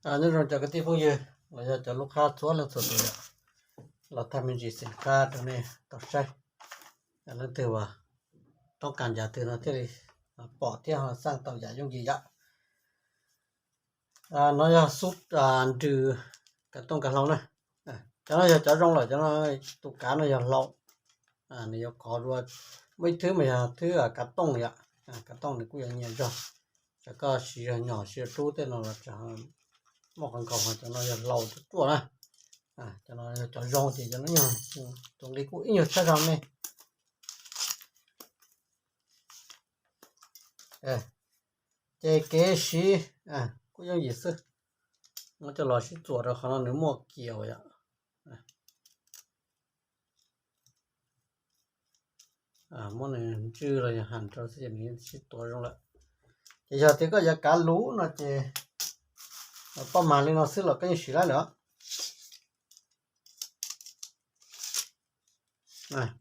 Nyob zoo cov kwv tij phooj ywg los yog cov lub qab txhua leej txhua tus yom, los tag me ntsis xeem qab rau nej tau saib, leej twg uas toob kas ncav twg no thiaj li pom thiab ho xaj tau yam yooj yim yom. No yog xub nrws kav tooj kav hlau na. Cov no yog cov zoo lawm, cov no tus kav no yog hlau, nws yuav khov dua. Muaj ib thwb mas yog thwb kav tooj yom, kav tooj nws kuj yuav nyiam zog. Tsam koj siv zog nyom siv zog rub tej no los tsam muaj qhov nkaus, ho cov no yog hlau ruaj ruaj na. Cov no yog cov zoo ces cov no tus nqi kuj ib nyuag tshaj zog me. Ces kev siv kuj yooj yim xwb. Muab coj los sib txuas rau qhov no nws muaj kiaus yom. Muab nws ntswj los yog ham rau xwb ces nws sib tuav zoo lawm. Ces yog tias koj yuav kav luv no ces poj mag li no xwb los koj yeej siv laib lawm.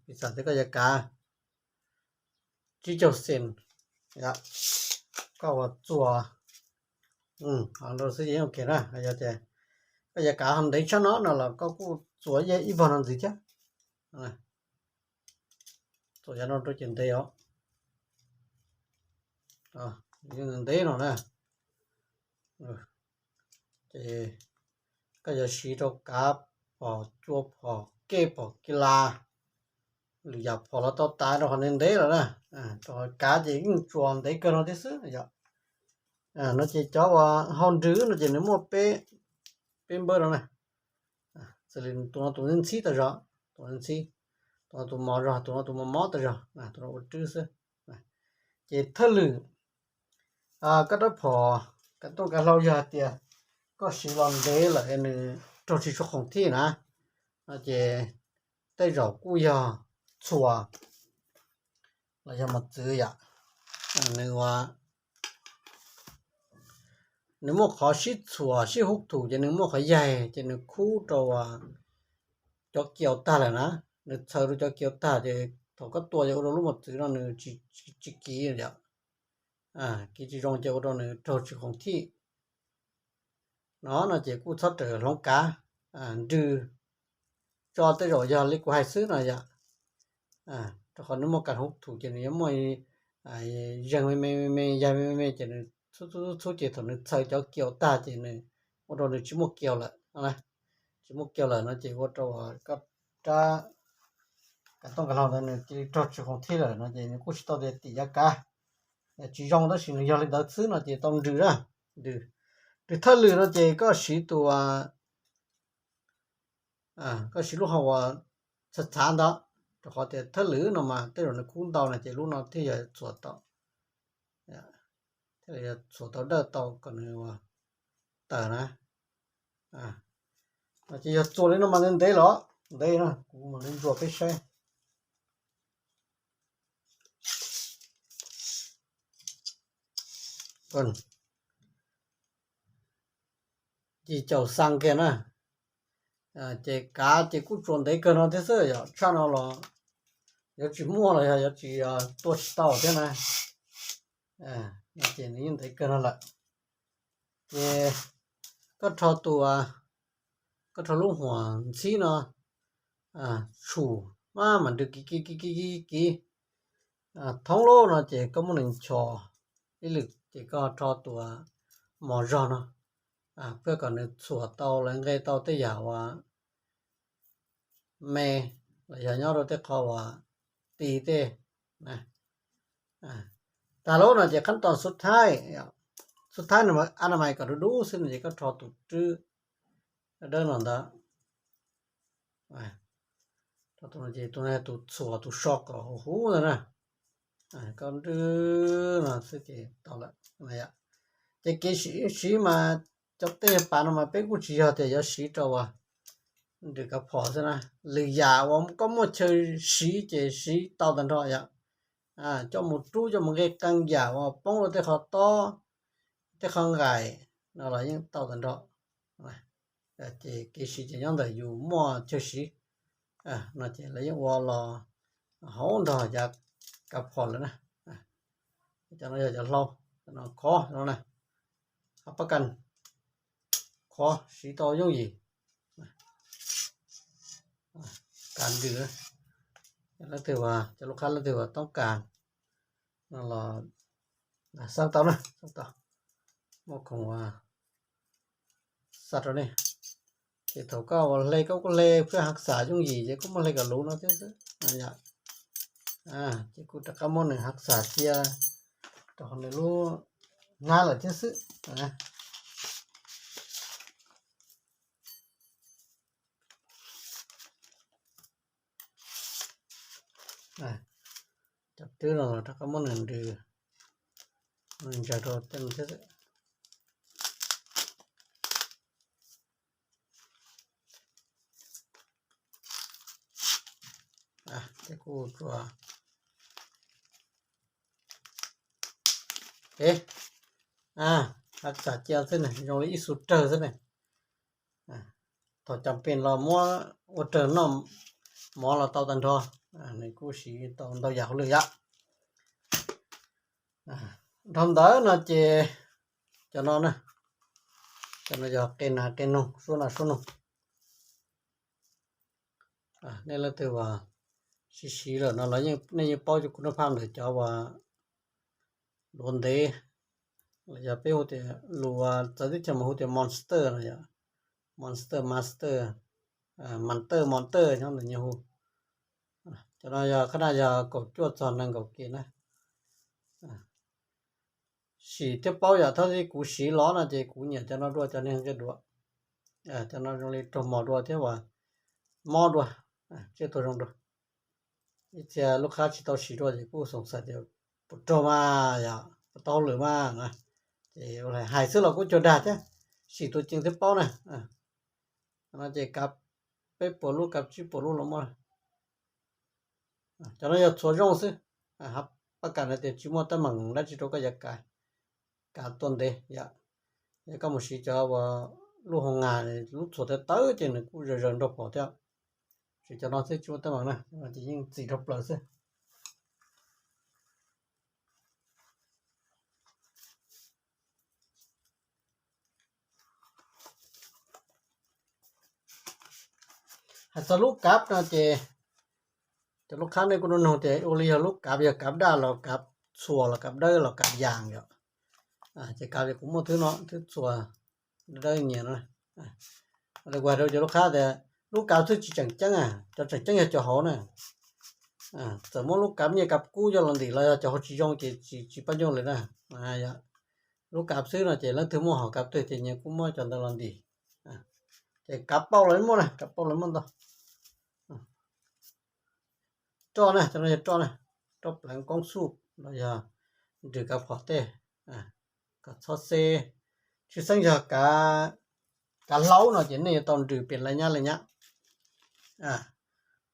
Piv xam tias koj yuav kav tsib caug xees, koj ua txuas rau xwb yeej ok na. Yog tias koj yuav kav ho ntev tshaj no no los koj kuj txuas ib vog no ntxiv thiab. Txuas yav no rau ces ntev os. Ntev no na. Ces koj yuav siv rau kav phom cua phom kej phom kis las, lwm yam phom los tau tas rau qhov ntev ntev lawm na. Rau qhov kav ces yeej tsuas ntev kawg no thiab xwb yom. No ces cov uas hau nrws no ces nws muaj peb, peb npawb no na. Xws li tus no tus ntxhib tau zog, tus no ntxhib, tus no tus mos zog, tus no tus mos mob tau zog, tus no ua rwb xwb. Ces thawj lwm, koj rab phom kav tooj kav hlau yog hais tias koj siv los ntev lawm nws raug tsis tshua khoom thij na, no ces tej zaum kuj yog txhuas los yog mos txwv yom. Nws ua, nws muaj qhov sib txhuam sib hub thum ces nws muaj qhov yaig ces nws khub rau cov kiaus tag lawm na. Nws txhaws rau cov kiaus tag ces thaum koj tua ces ua rau lub mos txwv no nws tsis kiv yom. Kiv tsis zoo ces ua rau nws raug tsis khoom thij. No no ces kuj txhob rawm hloov kav, nrws tso tej zaum yog li kuv hais xwb no yom. Rau qhov nws muaj kas hub thum ces nws yuav muaj zeeg me me me me, yaig me me me ces nws txhub txhub txhub ces thaum nws txhaws cov kiaus tag ces nws ua rau nws tsis muaj kiaus lawm. Tsis muaj kiaus lawm no ces ua rau koj rab kav tooj kav hlau ntawd nws cia li raug tsis khoom thij lawm no ces nws kuj tsis tau tias tim yav kav. Tsis zoo tab sis nws yog li ntawd xwb no ces tau nrws na. Nrws, nrws thawj lwm no ces koj siv tus, koj siv lub hau uas txhav txhav ntawd, rau qhov tias thawj lwm no mas tej zaum nws khub ntau no ces lub no thiaj yog txhuam tau, thiaj li yog txhuam tau dawj tau kom nws ua tawm na. No ces yog txuas li no mas ntev los ntev no kuv mam li ntsuas peb saib. Yim caum xaa kiag na. Ces kav ces kuj tsuas ntev kawg no thiab xwb, yog tshaj no los yuav tsis muaj los yog yuav tsis tua tsis tau thiab na. No ces nws yeej ntev kawg no lawm. Ces koj rho tus, koj rho lub huam ntxhib no tshum, mam mam nrws kiv kiv kiv kiv kiv kiv thoob lub no ces koj muab nws nchos ib lwm ces koj rho tus mos zog no, pab kom nws txhuam tau lawv nqe tau tej yam uas me los yog nyob rau tej qho uas ti tej. Tag lub no ces qhab tos xub thaib, xub thaib no a na mais kom dub dub xwb no ces koj rho tus rwb dawb no ntawd. Tus no ces tus no tus txhuam tus so kom huv huv ntawd na. Koj nrwb no xwb ces tau lawm. Ces kev siv mas cov tej pas no mas peb kuj tsis yog tias yuav siv rau uas nrws kav phom xwb na. Lwm yam uas koj muaj chaw siv ces siv tau tag nrho yom. Coj mus rub coj mus nqe qee yam uas poob rau tej qhov tob, tej qhov nqaim no los yeej tau tag nrho. Ces kev siv ces nyob ntawm yus muaj chaw siv no ces lawv yeej ua los hauv nrog yav kav phom lawm na. Cov no yog cov hlau, cov no khov no na. Hab pab kas, qhov siv tau yooj yim. Kav ntws, leej twg, cov lub qhab leej twg uas toob kas no los xab tau na, xab tau, muaj khoom xa rau nej. Ces thaum koj ua hle koj kuj hle phwj hav xam yooj yim ces kuj muaj hle kom luv no thiab xwb. Ces kuj rov qab muab nws hav xam cia rau nws lub hnab lawm thiab xwb. Cov twb no rov qab muab nws ntws, nws ntsaws rau tej no thiab xwb. Ces kuj tsuas, e, hav xam cia xwb ne, zoo li ib xu rawg xwb ne. Thaum cas pes los muab ua rawg noj mov los tau tag nrho, nws kuj siv tau ntau yam hauj lwm yom. Dhau ntawd no ces cov no na, cov no yog qe nas qe noog, suab nas suab noog. Nej leej twg uas siv siv lawm no los nej yeej paub cov kuv noj phaj ntawm cov uas luav ntev, los yog peb hu tias, lus txawv teb chaws mas hu tias monster no yom, monster, master, manter, monter nyob ntawm nyias hu. Cov no yog qhab naj yog kaum cuaj txog nees nkaum ke na. Sim thiab paub yom, thaum kuv siv los no ces kuv nyiam cov no dua cov niag nqe duav. Cov no zoo li raug mos dua thiab uas mob dua, tsiaj tuag zoo dua. Ib txhia lub qhab tsis tau siv dua ces kuj xoom xaim tias puas raug mas yom, puas tau hauj lwm mas na. Ces hais xwb los kuj cuag dag thiab, sim tus ceev thiab paub na. No ces kav peb puas lub kav tsib puas lub los muaj. Cov no yog txhuav zoo xwb, paj kam no tias tsis muaj teeb meem dab tsi rau koj yav kav, kav tuaj ntev yom. Yog koj mus siv cov uas lub hoo nas lub txhuav tawv tawv ces nws kuj zaws zaws nraug pom thiab. Siv cov no xwb tsis muaj teeb meem na, ces yeej txim dhau plaws xwb. Hais txog lub kav no ces cov lub qhab nej kuj nug tias ua li yog lub kav yog kav daj los kav txhuas los kav dawb los kav yas yom. Ces kav kuv muaj thwb no, thwb txhuas dawb nyias no. Kuv hais rau cov lub qhab tias lub kav xwb tsis tseem ceeb, cov tseem ceeb yog cov hauv na. Txawm muab lub kav nyiaj kav kub coj los ntim los yog cov hauv tsis zoo ces tsis pab ncoo lawm na. Lub kav xwb no ces leej twg muaj hom kav twg ces nyias kuj muab cov ntawd los ntim. Ces kav pauj los muaj na, kav pauj los muaj ntau. Roj na, cov no yog roj na, roj pleev koob xuj los yog nrws kav phom tej, kom txhob xeb. Tshwj xeeb yog kav hlaub no ces nej yuav tau nrws pem laj nyab laj nyab.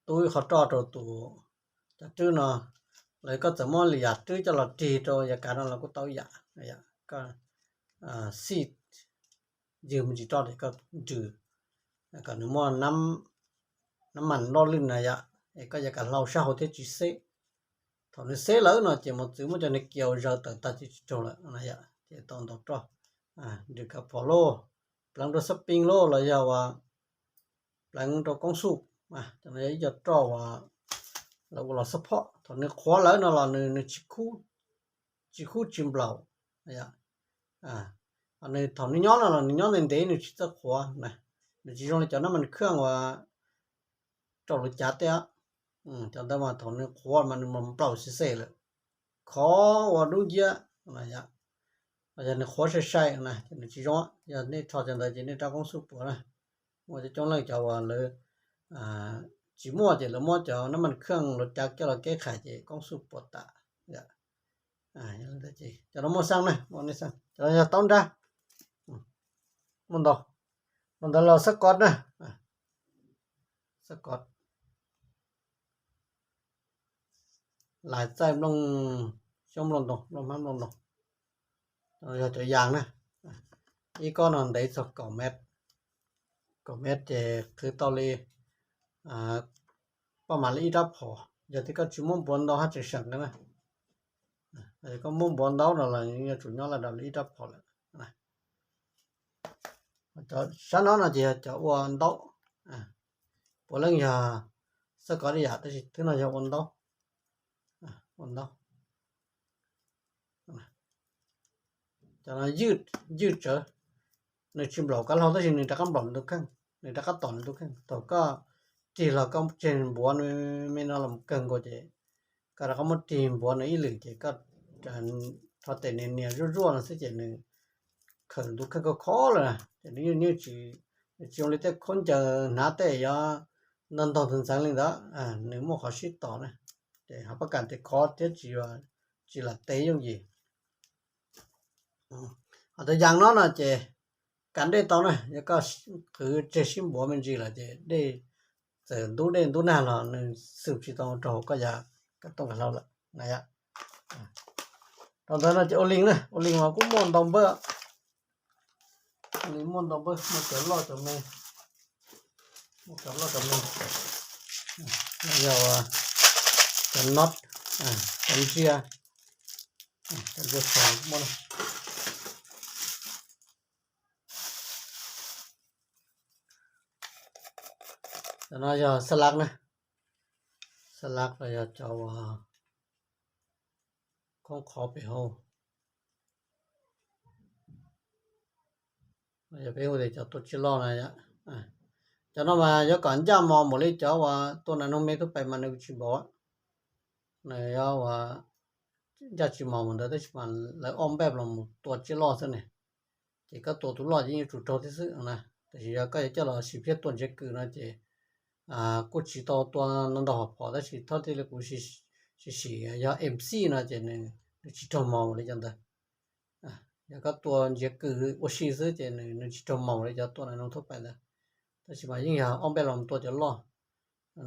Tub ib qho roj rau tus cov rwb no, los koj txawm muab lwm yam rwb coj los rig rau yav kav no los kuj tau ib yam. Xij ywg me ntsis roj es koj nrws kom nws muaj nab mas loj lwj na yom, es koj yav kav hlau sab hauv thiab tsis xeb. Thaum nws xeb lawm no ces mos txwv muab cov niag kiaus zaws tawm tag ces tsis raug lawm na yom, ces tau ntau roj. Nrws kav phom lauj, pleev rau xab pin lauj los yog uas pleev rau koob xuj, cov no yog ib co roj uas lawv ua los xab phom. Thaum nws qhuav lawm no los nws tsis khub tsis nplaum. Nws thaum nws nyob no los nws nyob ntev ntev nws tsis txawj qhuav na. Nws tsis zoo li cov nab mas khwj uas rau lub cav tej. Cov ntawd mas thaum nws qhuav mas nws mus nplaum xi xem lawm, khov ua dub nciab. Yog nws qhuav sai sai na ces nws tsis zoo. Yog nej rho cov ntawd ces nej rab koob xuj puas na. Muaj coob coob leej cov uas lawv tsis muaj ces lawv muab cov nab mas khwj los cav coj los keb qhais ces koob xuj puas tas. Cov no muaj xeeb na, muaj nej xeeb. Cov no yog taub nrab, muaj ntau. Ntawd los xab kos na, xab kos, lais txaij nplooj xyoob nplooj ntoo, nplooj hmab nplooj ntoo. Yog cov yas na, ib kob no ntev txog kaum mev, kaum mev ces qhwv tau li paj mam li ib rab phom. Yog tias koj tsis muab npuav ntau hab tseem seem na, koj muab npuav ntau no los yuav tsum nyob laj dam li ib rab phom lawm. Sab no no ces yog cov ua ntaub, puav leej yog xab kov li yam, tab sis twb no yog ua ntaub, ua ntaub. Cov no ywj tsawv, nws tsis nplaum kab laug tab sis nws rov qab nplaum nws tus kheej, nws rov qab tom nws tus kheej. Thaum koj rig los koj tseg npuav nws me no los kawg nkaus ces koj rov qab muab rig npuav nws ib lwm ces koj rho tes nias nias zuaj zuaj no xwb ces nws khawm nws tus kheej khov khov lawm na, ces nws yeej tsis, nws tsis zoo li tej khaub ncaws hnav tej yuav ntog ntog ntxeev ntxeev li ntawd, nws muaj qhov sib tom na, ces ho pab kam tes khov thiab tsis, tsis lam tes yooj yim. Ho tus yas no no ces kav dej tau na, yog koj qhwv tseg sib npuav me ntsis lawm ces dej txawm ntub dej ntub nag los nws xwm tsis tau rau koj yas kav tooj kav hlau lawm na yom. Rau ntawd no ces ua li na, ua li mas kuj muaj ntau npawb, ua li muaj ntau npawb, muaj cov loj cov me, muaj cov loj cov me, yog cov not, cov ntsiab, cov ntsiab xov muaj. Cov no yog xab lab na, xab lab los yog cov uas khoob qhov pem hauv, yog peb hu tias cov tua tsiaj loj na. Cov no mas yuav kom ncaj mos npaum li cov uas tua nas noog me thub pais mas nws tsis npaum, nws yuav uas ncaj tsis mos mus ntawd tab sis mas lawv ob npaj los mus tua tsiaj loj xwb ne. Ces koj tua tus loj ces yeej yuav tsum raug thiab xwb na. Tab sis yog koj yuav coj los sim phiab tua ntsiav kws no ces kuj tsis tau tua ntau ntau hom phom tab sis thawj thiaj li kuv sim, sim yog M C no ces nws tsis raug mos li cov ntawd. Yog koj tua ntsiav kws ua si xwb ces nws tsis raug mos li cov tua nas noog thub pais ntawd. Tab sis mas yeej yog ob npaj los tua cov loj.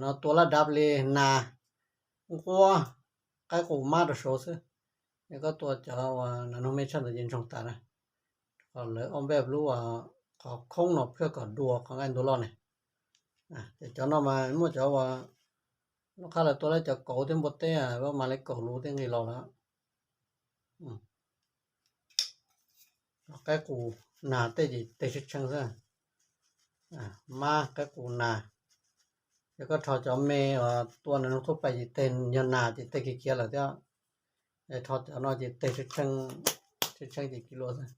No tua laj dav li nas, nquab, qaib qus mab rau saud xwb. Yog koj tua cov uas nas noog me tshaj ntawd ces ntsoog tas na. Qhov lawv ob npaj lub qhov khoob no phiaj kom dua qhov nqaij ntuag loj ne. Ces cov no mas muaj cov uas lub qab lawv tua lawv cov kauv thiab npua teb, mas li kaum lus tej nqis los lawm. Qaib qus nas tej ces teg tshee tshee xwb. Mab qaib qus nas, yog koj rho cov me uas tua nas noog thub pais ces teg, yog nas ces teg khiav khiav lawm thiab. Rho cov no ces teg tshee tshee ces kiv lua xwb.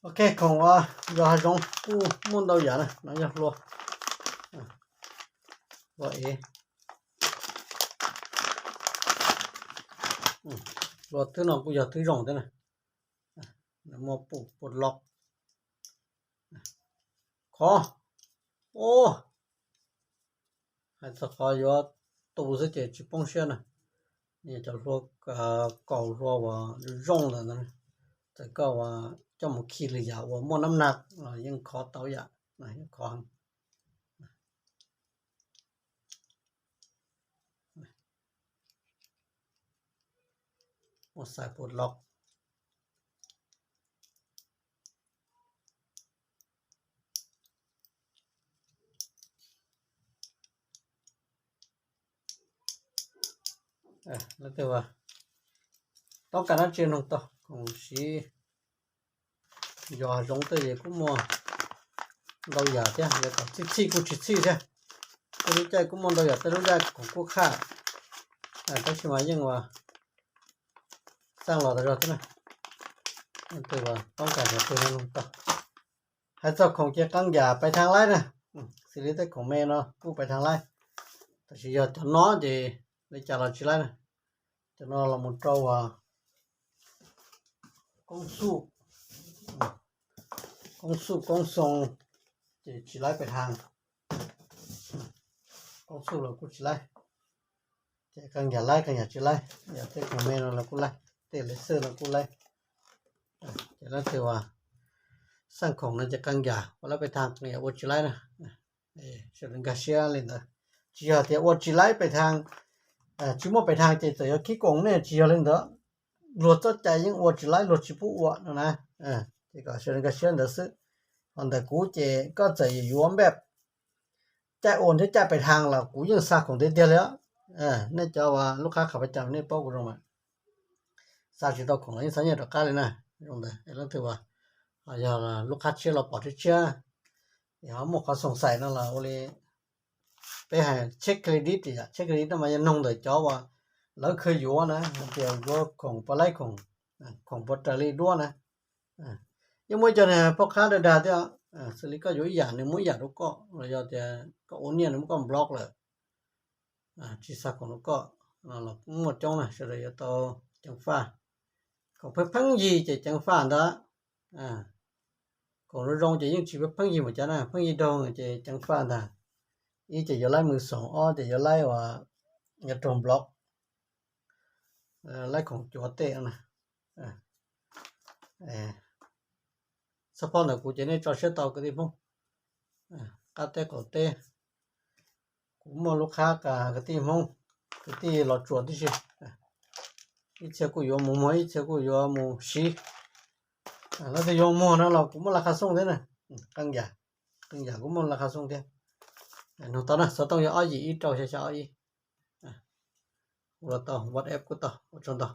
Ok, khoom uas yos hav zoov kuj muaj ntau yam na, no yog hlua, hlua ev, hlua twb no kuj yog twb zoo thiab na. Muaj pum pum loj, qhov, hais txog qhov yuav tu xwb ces tsis poob siab na. Cov hlua kaus hlua uas zoo ntawd, txawm koj uas coj mus khi lwm yam uas muaj nab nag los yeej khov tau yam, yeej khov. Muaj xais pum loj. Leej twg toob kas dab tsi noog tau, koom siv yos hav zoov tej ces kuj muaj ntau yam thiab, yog kom txhij txhij kuj tsis txhij thiab. Tej lub caij kuj muaj ntau yam, tej lub caij koom kuj qhaj, tab sis mas yeej ua txaaj los tas zog thiab na. Leej twg toob kas cov twg no noog tau. Hais txog khoom ces qee yam pais thaaj laib na, xws li tej khoom me no kuj pais thaaj laib, tab sis yog cov no ces li cas los tsis laib na. Cov no los mus rau uas koob xuj, koob xuj koob xoo ces tsis laib pais thaaj, koob xuj los kuj tsis laib. Ces qee yam laib qee yam tsis laib, yog tej khoom me no los kuj laib, tej lawv xwb los kuj laib. Ces leej twg uas xaj khoom no ces qee yam ua laib pais thaaj, qee yam ua tsis laib na. Sawv daws nkag siab li ntawd. Tsis yog tias ua tsis laib pais thaaj, tsis muaj pais thaaj ces txawm yog khib koos ne, tsis yog li ntawd. Luag txoj cai yeej ua tsis laib, luag tsis pub ua no na. Ces kom sawv daws nkag siab ntawd xwb. Ho ntawm kuv ces koj txawm yuav npaj caij ua thiab caij pais thaaj los kuv yeej xa khoom tiag tiag li. Nej cov uas lub qab qhov pais cas nej paub kuv zoo mas, xa tsis tau khoom los yeej xa nyiaj rov qab li na. Zoo ntawd leej twg uas yog lub qhab tshiab los pom tshiab tshiab, yog muaj qhov xoom xais no los ua li peb hais check credit, check credit no mas yog noog ntawm cov uas lawv khaws yuav na, hais tias yuav khoom puas laib khoom, khoom puas raws li duab na. Yeej muaj ib co niag poj khab dag dag thiab, xws li koj yuav ib yam nws muab ib yam rau koj, los yog tias koj ua niaj nws muab koj block lawm, tsis xa khoom rau koj, los muaj coob na, sawv daws yuav tau ceev faj. Khoom pheej pheej yig ces ceev faj ntag. Khoom zoo zoo ces yeej tsis pheej yig mas cov na, pheej yig raug ces ceev faj ntag. Ib ces yuav laib mus xoom, ob ces yuav laib uas yuav raug block, laib khoom cuav tej na. Xab phob ntawm kuv ces nej tso siab tau kwv tij Hmoob, qab teb qaum teb. Kuv muaj lub qhab kwv tij Hmoob, kwv tij Los Tsuas tib si. Ib txhia kuj yuav mus muag, ib txhia kuj yuav mus siv. Leej twg yuav muag no los kuv muaj laj qha xooj thiab na. Qee yam, qee yam kuv muaj laj qha xooj thiab. Nug tau na, xov tooj yog ob yim ib rau xya xya ob ib. Hu los tau, WhatsApp kuj tau, ua tsaug ntau.